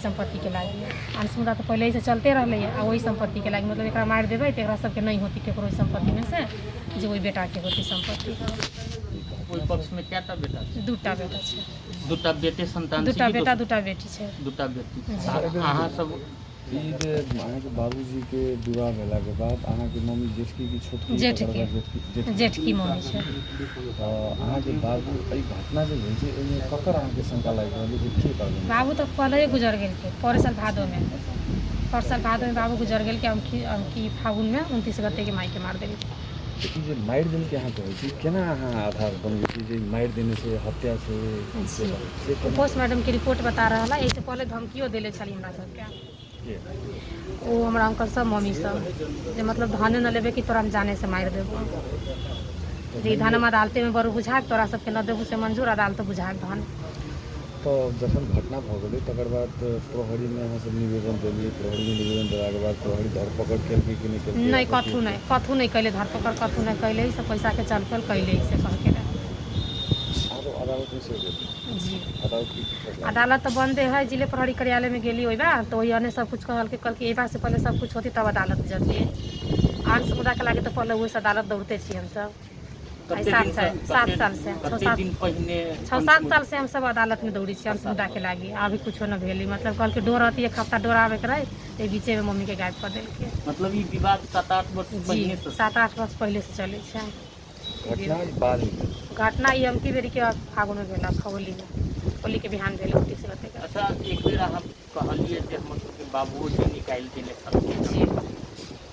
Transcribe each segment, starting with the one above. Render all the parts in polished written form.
सम्पत्तिके लागि। अंश मुद्दा तऽ पहिलेसँ चलते रहलैए, आ ओहि सम्पत्तिके लागि मतलब एकरा मारि देबै तऽ एकरा सबके नहि होती ककरो ओहि सम्पत्तिमे से, जे ओहि बेटाके होती सम्पत्ति। ओहि पक्षमे कएटा बेटा छै? दूटा बेटा छै। दूटा बेटे संतान छै? दूटा कि बेटा, दोसर? दूटा बेटी छै। दूटा बेटी छै। जी। आ अहाँ सब ई जे अहाँके बाबूजीके विवाह भेलाके बाद अहाँके मम्मी जेठकी कि छोटकी? जेठकी। तकर बाद जेठकी, जेठकी। जेठकी मम्मी छै। तऽ अहाँके बाबू एहि घटना जे भेल छै, ओहिमे ककर अहाँके शंका लागि रहल अइ जे के करबेने? बाबू तऽ पहिले गुजर गेलकै, परे साल भादोमे, पर साल भादोमे बाबू गुजर गेलकै। हम की फागुनमे 29 गतेके मायके मारि देलकै। तऽ ई जे मारि देलकै अहाँ कहै छी, केना अहाँ आधार बनबै छी जे ई मारि देने छै, हत्या छै से? जी। से केना? पोस्टमार्टमके रिपोर्ट बता रहल है। एहिसँ पहिले धमकियो देले छली हमरा सबके। के? ओ हमरा अंकल सब, मम्मी सब, जे मतलब धाने न लेबे कि तोरा हम जाने से मारि देबो, जे ई धान हम अदालतेमे बरू बुझा तोरा सबके न देबू से मंजूर, अदालत बुझा धान। तऽ जखन घटना भऽ गेलै तकर बाद प्रहरीमे अहाँ सब निवेदन देलियै? प्रहरीमे निवेदन देलाके बाद प्रहरी धरपकड़ केलकै कि नहि केलकै? नहि। अथवा कथू नहि, कथू नहि कैले, धरपकड़ कथू नहि कैले। ई सब पैसाके चल फल कैले, ई से कहके रहे। आरो अदालतमे सेहो गेलियै? जी। अदालत की की फैसला? अदालत तऽ बंदे है। जिले प्रहरी कार्यालय में गेली ओहि बार तऽ ओहि अने सब कुछ कहलकै, कहलकै एहि बार से पहले सब कुछ होती तब अदालत जतियै। आन समुदायके लागे तऽ पहले ओहिसँ अदालत दौड़ते छी हमसब। कते सात दिन साल, से 7 साल से, छओ कते सात दिन पहिने? 6 7 साल से हमसब अदालतमे दौड़ै छी अंश मुद्दाके लागी, अभी कुछो नहि भेलै। मतलब कहलकै डोर रहती, एक हफ्ता डोर आबैके रहै, एहि बीचेमे मम्मीके गायब कऽ देलकै। मतलब ई विवाद 7-8 वर्ष जी। पहिने से? 7-8 वर्ष पहिले से चलै छै। घटना ई बादमे भेल? घटना ई अमकी बेरीके फागुनमे भेल, होलीमे, होलीके बिहान भेल 29 गतेके। अच्छा, एक बेर अहाँ कहलियै जे हमर सबके बाबुओ जी निकालि देने छलखिन। जी।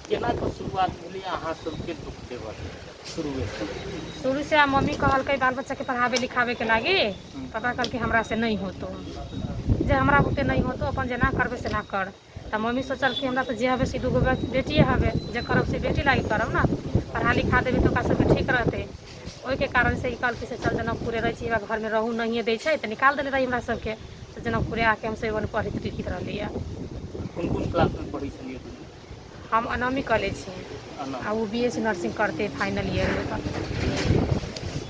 केना कऽ शुरुआत भेलै अहाँ सबके दुःख देबऽ शुरुए से? शुरू से मम्मी कहलकै बाल बच्चाके पढ़ाबे लिखाबेके लागि। पापा कहलकै हमरा से नहि होतो, जे हमरा बुते नहि होतो, अपन जेना करबै सेना कर। तऽ मम्मी सोचलकै हमरा तऽ जे हबे से दूगो बेटिए हबे, जे करब से बेटी लागि करब ने, पढ़ा लिखा देबै तऽ ओकरा सबके ठीक रहतै। ओहिके कारण से ई कहलकै से चल जनकपुरे रहै छी, घरमे रहू नहिए दै छै तऽ निकाल देले रही हमरा सबके। तऽ जनकपुरे आके हमसब एगो पढ़ैत लिखैत रहलियै। कोन कोन क्लासमे पढ़ै छलियै दुनू? हम अनामी कऽ छी अना आ ओ बी एस सी nursing करतै फाइनल ईयर ओकर।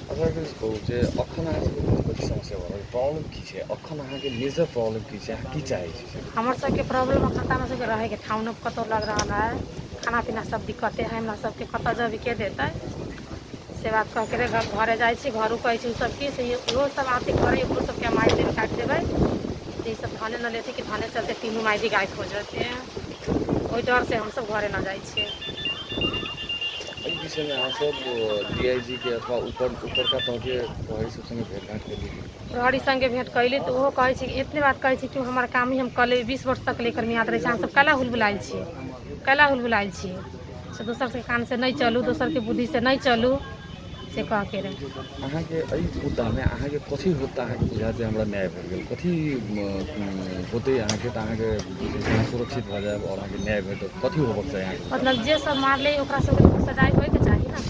अच्छा, एक चीज कहू जे अखन अहाँ सबके कथी कथी समस्या भऽ रहल, प्रॉब्लम की छै? अखन अहाँके मेजर प्रॉब्लम की छै? अहाँ की चाहै छी से? हमर सबके प्रॉब्लम अखन तऽ हमरा सबके रहैके ठाउँ नहि कतहु लग रहल है, खाना पीना सब दिक्कते है हमरा सबके। कतऽ जेबै, के देतै, से बात कहके रे। घरे जाइ छी, घरो कहै छी ओसब की से इहो सब आते घरे, ओकरो सबके मारि देबै, काटि देबै, जे ई सब धाने न लेतै कि धाने चलते तीनू माय गायब हो जेतै। ओहि डर से हमसब घरे न जाइ छियै। एहि विषयमे अहाँ सब डीआईजी के अथवा ऊपर ऊपरका तहके प्रहरी सब संगे भेटघाट केलियै? प्रहरी संगे भेंट कैली तऽ ओहो कहै छै, एतने बात कहै छै कि हमर काम ही हम कऽ लेबै, 20 वर्ष तक लेकर मियाद रहै छै, अहाँ सब कैला हुलबुलायल छियै, कैला हुलबुलायल छियै? से दोसरके कान से नहि चलू, दोसरके बुद्धि से नहि चलू, से कहके रहै। अहाँके एहि मुद्दामे अहाँके कथी होत तऽ अहाँके बुझायत जे हमरा न्याय भेट गेल? कथी होतै अहाँके तऽ अहाँके जे छै से अहाँ सुरक्षित भऽ जायब आओर अहाँके न्याय भेटत? कथी होबक चाही अहाँके? मतलब जे सब मारले ओकरा सबके तऽ सजाय होइके चाही ने।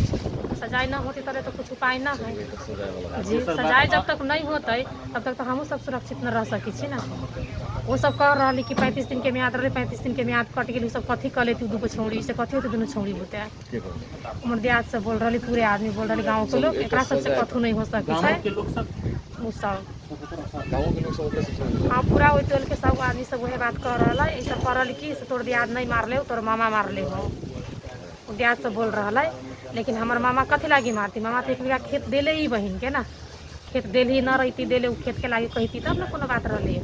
सजाय न होतै तब तऽ कुछ उपाय न है। चलू, एकर सजाय वाला बात। जी। दोसर बात सजाय जब तक नहि होतै तब तक तऽ हमहूँ सब सुरक्षित न रह सकै छी ने। ओ सब कह रहली कि 35 दिनके मियाद रहलै, 35 दिनके मियाद कटि गेल। ओ सब कथी कऽ लेती? दूगो छौड़ी से कथी होतै दुनू छौड़ी बुते? के कहै छै? हमर दियाद सब बोल रहली, पूरे आदमी बोल रहली, गाँवके चलू, लोग। एकटा एकरा सबसे सजाय कथू नहि हो सकै छै। गामके लोक सब? ओ सब। गाँवके लोक सब ओकरे सब संगे? हाँ, पूरा ओहि टोलके सब आदमी सब उहे बात कह रहल है। ई सब कह रहल कि से तोर दियाद नहि मारले हो, तोर मामा मारले हो, ओ दियाद सब बोल रहल है। लेकिन हमर मामा कथी लागी मारती? मामा तऽ एक बीघा खेत देले ही बहिनके ने, खेत देलही न रहिती देले, ओ खेतके लागी कहती तब ने कोनो बात रहलै।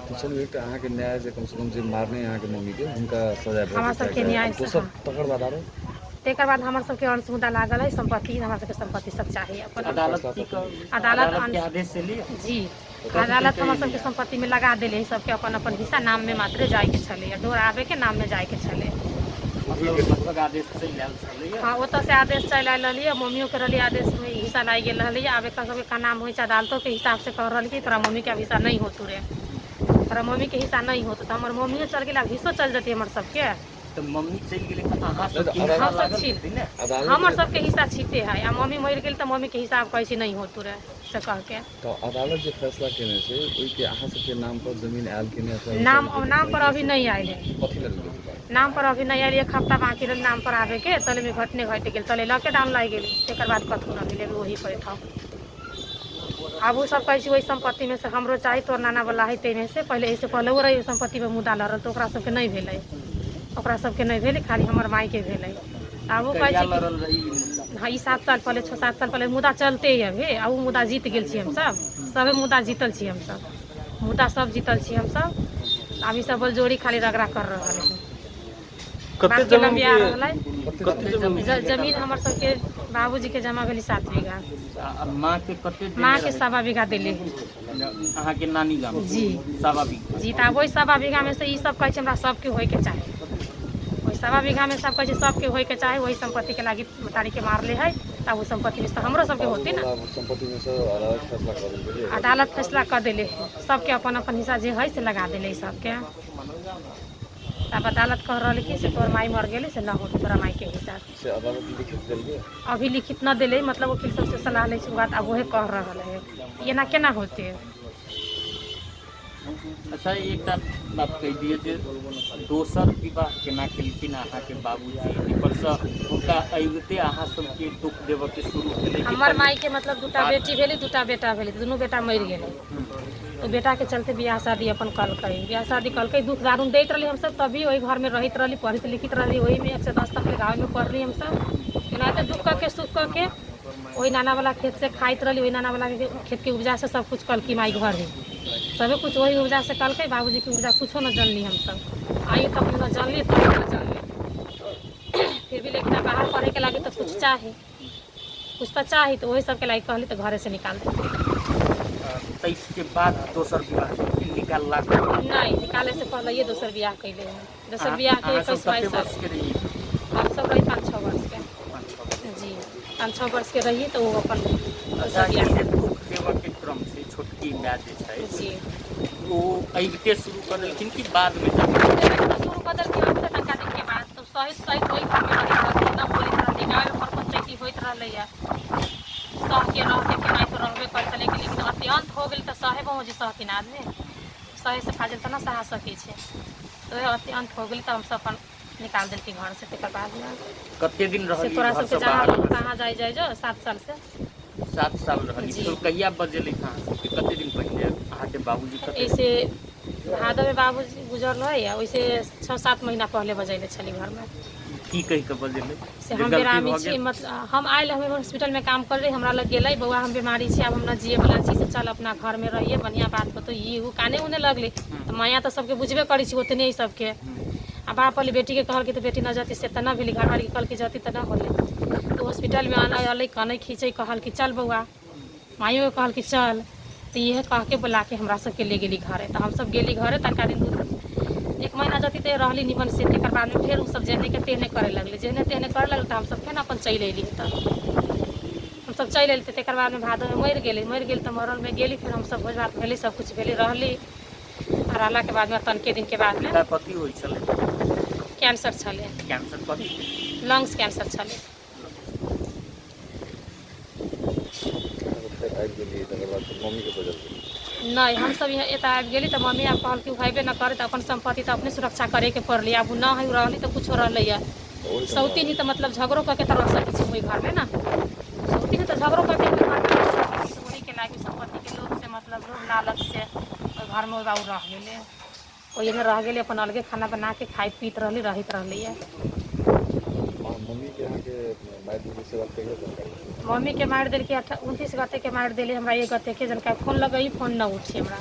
तऽ चलू, एकटा अहाँके न्याय जे कमसँ कम जे मारने अहाँके मम्मीके हुनका सजाय हमरा भेटक सबके चाही। न्याय आब दोसर तकर बाद आरो? तकर बाद हमर सबके अंश मुद्दा लागल है, सम्पत्ति, हमरा सबके सम्पत्ति सब चाही अपन। अदालत फैसला की तऽ कह अदालत अदालत के अंश आदेश एलियै? जी। कथी अदालत कहि हमर सबके एलियै? सम्पत्तिमे लगा देले है सबके अपन अपन हिस्सा, नाममे मात्रे जाइके छलै, डोर आबेके नाममे जाइके छलै। मतलब लगभग आदेश चलि आयल छलैया? हाँ, ओतऽ से आदेश चलि आयल रहलियै, मम्मियोके रहलियै आदेशमे हिस्सा लागि गेल रहलियै। आब एकर सबके का नाम होइ छै, अदालतोके हिसाब से कह रहल कि तोरा मम्मीके आब हिस्सा नहि होतौ रे, तोरा मम्मीके हिस्सा नहि होतौ। तऽ हमर मम्मियो चलि गेल, आब हिस्सो चलि जेतै हमर सबके। तऽ मम्मी चलि गेलै तऽ अहाँ नहि सबके तऽ हिस्सा अदालत हमसब लागल छी हेतै ने? अदालत हमर जे सबके हिस्सा छिते है, आ मम्मी मरि गेल तऽ मम्मीके हिस्सा आब कहै छै नहि होतौ रे, से कहके। तऽ अदालत जे फैसला केने छै ओहिके अहाँ सबके नाम पर जमीन आयल कि नहि अथवा हिस्सा नाम जे भेटक नाम चाही पर से अभी सब? नहि आयल है। कथी लए रुकल छै बात? नाम पर अभी नहि आयल। एक हफ्ता बाँकी रहल नाम पर आबेके, तले घटने घटि गेल, तले लॉकडाउन लागि गेल। तकर बाद कथू नहि भेलै, वही पर ठप। आब ओ सब कहै छै ओहि सम्पत्तिमे से हमरो चाही, तोर नानावला है ताहिमे से। पहिले एहिसँ पहिले ओ रहै ओहि सम्पत्तिमे मुद्दा लड़ल, तऽ ओकरा सबके नहि भेलै, ओकरा सबके नहि भेलै, खाली हमर मायके भेलै। आब ओ कहै कहिया छै कि लड़ल रही ई मुद्दा? हँ, ई 7 साल पहिले, 6-7 साल पहिले। मुद्दा चलते है अभी, आ ओ मुद्दा जीत गेल छी हमसब। सबे मुद्दा जीतल छी हमसब, मुद्दा सब जीतल छी हमसब। आब ई सब बलजोरी खाली रगड़ा कर रहल है। कते बात के जमीन लम्बिया के रहलै। कते जमीन? जमीन हमर सबके बाबूजी के जमा भेलै 7 बीघा। आ माँ के कते देने माँ के रहै? 1.25 बीघा देले। अहाँके नानी गाम? जी। 1.25 बीघा। जी, तऽ आब ओहि 1.25 बीघामे से ई सब कहै छै हमरा सबके होइके चाही। ओहि 1.25 बीघामे सब कहै छै सबके होइके चाही। ओहि सम्पत्तिके लागि तारीके मारले है। तऽ आब ओ सम्पत्तिमे से हमरो सबके होती ने। सम्पत्तिमे से अदालत फैसला कऽ देलकै? अदालत फैसला कऽ देले है, सबके अपन अपन हिस्सा जे है से लगा देले सबके। तब अदालत कह रहल कि से तोहर माई मर गेलै, से न होतै तोरा माईके हिस्सा। से अदालत लिखित देलकै? अभी लिखित न देले, मतलब वकील सबसे सलाह लै छै बात। आब वहे कह रहल है, एना केना होते? अच्छा, एकटा बात कहि दिअ जे दोसर विवाह केना केलखिन अहाँके बाबूजी? एहिपरसँ हुनका अबिते अहाँ सबके दुख देबऽके शुरू भेलै कि हमर पहिले? माई के मतलब दूटा बेटी भेलै, दूटा बेटा भेलै, दुनू बेटा मरि गेलै। तो बेटाके चलते बियाह शादी अपन कलकै, बियाह शादी कलकै। दुख दारुण दैत रहली हमसब, तभी ओहि घरमे रहैत रहली, पढ़ैत लिखैत रहली। ओहिमे 1 से 10 तक गाँवमे पढ़ली हमसब। एनाहिते दुख कऽ के, सुख कऽ के, ओहि नानावला खेतसँ खाइत रहली। ओहि नानावला खेतके उपजासँ सब कुछ कलकी माई। घर ही सबे कुछ ओहि उपजासँ कलकै। बाबूजीके उपजा कुछो न जनली हमसब, आइ तक न जनली, तब न जनली। फिर भी लेकिन बाहर पढ़ैके लागि तऽ कुछ चाही, कुछ तऽ चाही। तऽ ओहि सबके लागि कहली तऽ घरे से निकाल देली। 23 के बाद दोसर विवाह केलखिन निकाललाके बाद? नहीं, निकाले से पहले ये दोसर बियाह कैले हैं। दोसर बियाह के अहाँ सब 21 कते 22 साल। वर्ष के रहियै? हम सब रही 5-6 वर्ष के। 5-6 वर्ष। जी, 5-6 वर्ष के रही तो वो अपन अच्छा, दोसर ई बियाह। जे दुख देबऽके क्रम छै, छोटकी माय जे छै, जी। ओ अबिते शुरू कऽ देलखिन कि बादमे जाके? शुरू कऽ देलखिन अबिते तनका दिन के बाद। तो सहित सहित ओहि घर में रहैत रहली, न बोलैत रहली। गाँव में पर पंचायती होइत रहलै है, सह के रह के केनाहितो रहबे करतै। लेकिन लेकिन अत्यंत हो गेल तऽ सहे बहु जे सहथिन आदमी, सहे से फाजिल तऽ न सहा सकै छै। तऽ वएह अत्यंत हो गेल तऽ हमसब अपन निकाल देलकै घर से तकर बादमे। कते दिन से रहलियै तोरा सबके घरसँ जहाँ बाहर? मन तहाँ जाय जाय जो, 7 साल से। 7 साल रहली। जी। फेर कहिया बजेलै अहाँ सबके? कते दिन पहिले अहाँके बाबूजी कते? ऐसे भादो में बाबूजी गुजरल है, आ ओइसे 6-7 महीना पहले बजैले छली घरमे। की कहि कऽ बजेलै? से जे हम गलती बेरामी भऽ छी। गेल? मतलब हम आयल, हम हॉस्पिटल में काम कर रही, हमरा लग गेलै, बौआ हम बीमारी छी, आब हम न जिए वाला छी, से चल अपना घरमे रहिए, बढ़िआँ बात होतौ। ई ओ काने उने लगलै। तऽ माया तऽ सबके बुझबे करै छी, ओतने ही सबके। आ बाप वाली बेटीके कहलकै तऽ बेटी न जती, से तऽ न भेलै। घरवालीके कहलकै जती तऽ न होलै। तऽ हॉस्पिटलमे अलै, कनै खींचै, कहल कि चल बौआ। माइयोके कहल कि चल। तऽ इएह कहके बुला के हमरा सबके ले गेली घरे। तऽ हमसब गेली घरे। तनका दिन, 1 महीना जती तऽ रहली निमन से। तकर बादमे फेर ओसब जेहने के तेहने करे लगलै, जेहने तेहने करे लगलै। तऽ हमसब फेर अपन चलि अयली। तऽ हमसब चलि अयली। तऽ तकर बादमे भादोमे मरि गेलै। मरि गेल तऽ मरलमे गेली फेर हमसब। भोज भात भेलै, सब कुछ भेलै, रहली। आ रहलाके बादमे तनके दिनके बादमे हुनका कथी होइ छलै? कैंसर छलै। कैंसर कथी? लंग्स कैंसर छलै। फेर आबि गेलियै, तकर बाद फेर मम्मीके बजल? नहि, हमसब यहाँ एतऽ आबि गेली तऽ मम्मी आब कहलकै ओ हेबे न करे, तऽ अपन सम्पत्ति तऽ अपने सुरक्षा करैके पड़लै। आब ओ न है, ओ रहली तऽ कुछो रहलै। ओहि सौती नहीं तऽ मतलब झगड़ो करके तऽ रह सकै छी ओहि घरमे ने। सौती नहीं तऽ झगड़ो करके ओहि घरमे रह सकै छी। ओहिके लागि सम्पत्तिके लोभ से, मतलब लोभ लालच से ओहि घरमे ओहि बाबू रह गेलै, ओहिमे रह गेलै। अपन अलगे खाना बना के खाइत पीत रहली, रहैत रहली है। मम्मीके अहाँके मारि देलकै से बात कहिया जानकारी भेल? मम्मीके मारि देलकै 29 गतेके मारि देली। हमरा 1 गतेके जानकारी, फोन लगैली, फोन न उठे हमरा।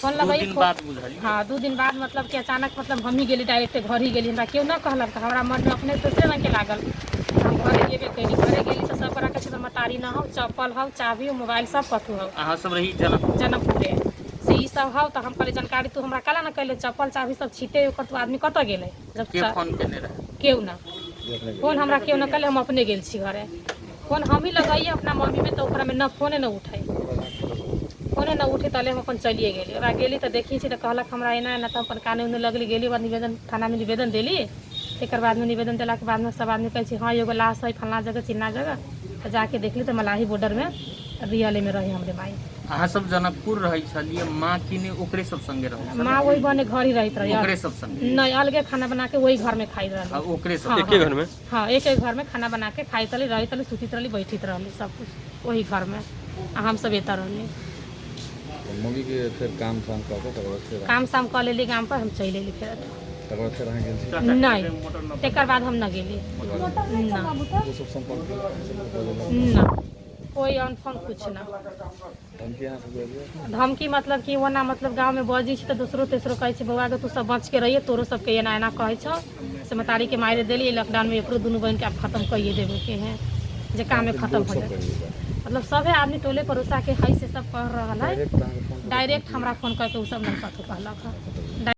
फोन दू लगैली दिन फोन बाद बुझलियै? हाँ, 2 दिन बाद। मतलब कि अचानक, मतलब हमही गेली, डायरेक्ट घर ही गेली। हमरा केओ न कहलक, तऽ हमरा मनमे अपने दोसरे रंगके लागल। हम घरे गेबे कैली। घरे गेली तऽ सब गोरा कहै छै महतारी न हौ, चप्पल हौ, चाभी हौ, मोबाइल सब कथू हौ। अहाँ सब रही जनकपुर? जनकपुरे से ई सब हौ। तऽ हम कहली, जानकारी तू हमरा काला न कैले? चप्पल चाभी सब छिटे, ओकर तो आदमी कतऽ गेलै जब के फोन केने रहै? केओ न। जे अपने गेल? फोन हमरा केओ न कैले, हम अपने गेल छी घरे। फोन हमही लगैए अपना मम्मीमे तऽ ओकरामे न फोने न उठै। फोने न उठे तले हम अपन चलिए गेली। ओकरा गेली तऽ देखी छी तऽ कहलक हमरा एना एना। तऽ हम अपन काने उने लगली, गेली, ओकरा निवेदन, थानामे निवेदन देली। तकर बादमे निवेदन देलाके बादमे सब आदमी कहै छै हँ, एगो लाश है फल्लाँ जगह, चिल्लाँ जगह। तऽ जाके देखली तऽ मलाही बॉर्डरमे रियलेमे रही हमरे माई। अहाँ सब जनकपुर रहै छलियै, माँ किने ओकरे सब संगे रहै छलै? माँ वही बने घर ही रहैत रही। ओकरे सब संगे? नहीं, अलगे खाना बना के वही घर में खाइत आ रहली। ओकरे सब? हाँ। एके हाँ। घर में? हाँ, एक एक घर में खाना बना के खाइत रहली, रहैत रहली, सुतित रहली, बैठित रहली, सब कुछ वही घर में। आ हमसब एतऽ रहली। तऽ मम्मीके फेर काम साम कऽ कऽ तकर बाद फेर काम साम कऽ लेली गाम पर, हम चलि अयली फेर। तकर बाद फेर अहाँ गेल छी? नहि, तकर बाद हम न गेली। ना। ओ सब सम्पर्क केलक अहाँ सबके, बजेलक? ना, कोइ ऑन फोन कुछ ना। धमकी अहाँ सबके अबैया? धमकी मतलब कि ओना मतलब गाँवमे बजै छै तऽ दोसरो तेसरो कहै छै, बौआ गे, तू सब बचके रहिए, तोरो सबके एना एना कहै छौ से महतारीके मारि देली लॉकडाउनमे, एकरो दुनू बहिनके आब खतम कइए देबेके है, जे कामे खतम लोक हो सब जाए। कहैया? मतलब सभे आदमी टोले पड़ोसा के है से सब कह रहल है। डायरेक्ट अहाँके फोन? डायरेक्ट हमरा फोन करके ओ सब नहीं कथू कहलक हँ।